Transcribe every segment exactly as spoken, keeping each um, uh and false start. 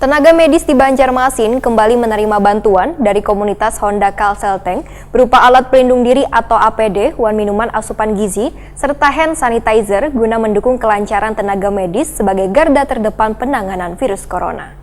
Tenaga medis di Banjarmasin kembali menerima bantuan dari komunitas Honda Kalsel Tank berupa alat pelindung diri atau A P D wan minuman asupan gizi serta hand sanitizer guna mendukung kelancaran tenaga medis sebagai garda terdepan penanganan virus corona.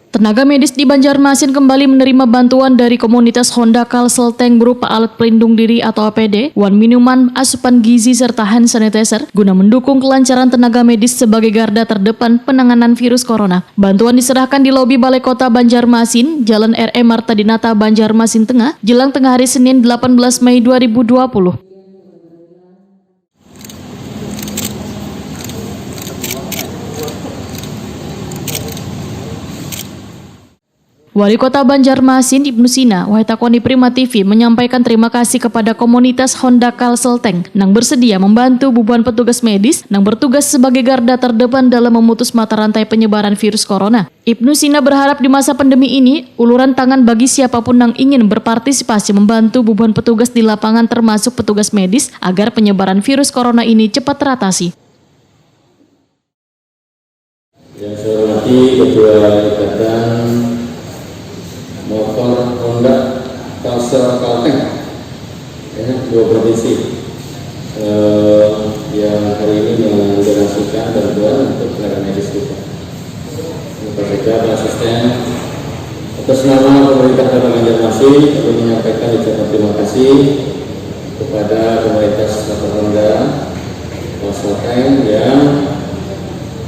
Tenaga medis di Banjarmasin kembali menerima bantuan dari komunitas Honda Kalsel Tank berupa alat pelindung diri atau A P D, wan minuman, asupan gizi, serta hand sanitizer guna mendukung kelancaran tenaga medis sebagai garda terdepan penanganan virus corona. Bantuan diserahkan di lobi Balai Kota Banjarmasin, Jalan R E Marta Dinata, Banjarmasin Tengah, jelang tengah hari Senin delapan belas Mei dua ribu dua puluh. Wali Kota Banjarmasin, Ibnu Sina, wahai takoni Prima T V, menyampaikan terima kasih kepada komunitas Honda Kalsel Tank nang bersedia membantu bubuhan petugas medis nang bertugas sebagai garda terdepan dalam memutus mata rantai penyebaran virus corona. Ibnu Sina berharap di masa pandemi ini, uluran tangan bagi siapapun nang ingin berpartisipasi membantu bubuhan petugas di lapangan termasuk petugas medis agar penyebaran virus corona ini cepat teratasi. Yang saya hormati Ketua Ikatan Motor Honda Kalsel Kalteng, ya, dua provinsi, eh, yang hari ini mendonasikan bantuan untuk tenaga medis kita. Ini Pak Sekda, Pak Asisten, atas nama pemerintah Kota Banjarmasin, kami menyampaikan ucapan terima kasih kepada komunitas Motor Honda Kalsel Tank yang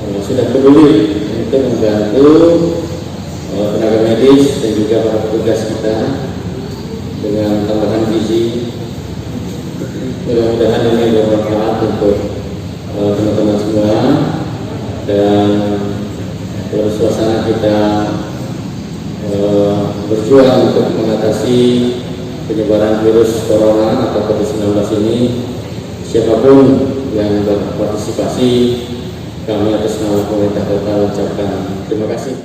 eh, sudah peduli untuk membantu eh, tenaga medis dan juga para petugas kita dengan tambahan gizi. Mudah-mudahan ini bermanfaat untuk eh, teman-teman semua dan dalam suasana kita eh, berjuang untuk mengatasi penyebaran virus corona atau covid sembilan belas ini, siapapun yang berpartisipasi, kami atas nama pemerintah kota mengucapkan terima kasih.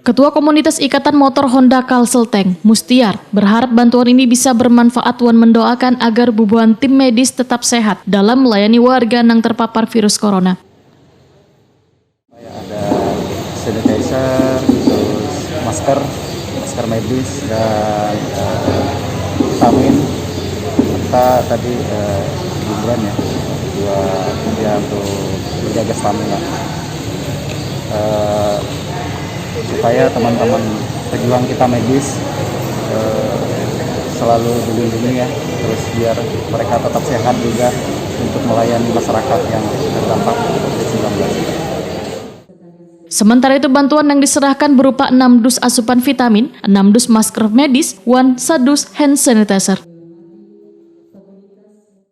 Ketua Komunitas Ikatan Motor Honda Kalsel Tank, Mustiar, berharap bantuan ini bisa bermanfaat wan mendoakan agar bubuhan tim medis tetap sehat dalam melayani warga nang terpapar virus corona. Ada sanitizer, terus masker, masker medis, dan eh, vitamin, serta tadi eh, hiburan ya, buat ya untuk menjaga stamina. Eh, supaya teman-teman pejuang kita medis eh, selalu dilindungi ya, terus biar mereka tetap sehat juga untuk melayani masyarakat yang terdampak covid sembilan belas. Sementara itu, bantuan yang diserahkan berupa enam dus asupan vitamin, enam dus masker medis, wan sadus hand sanitizer.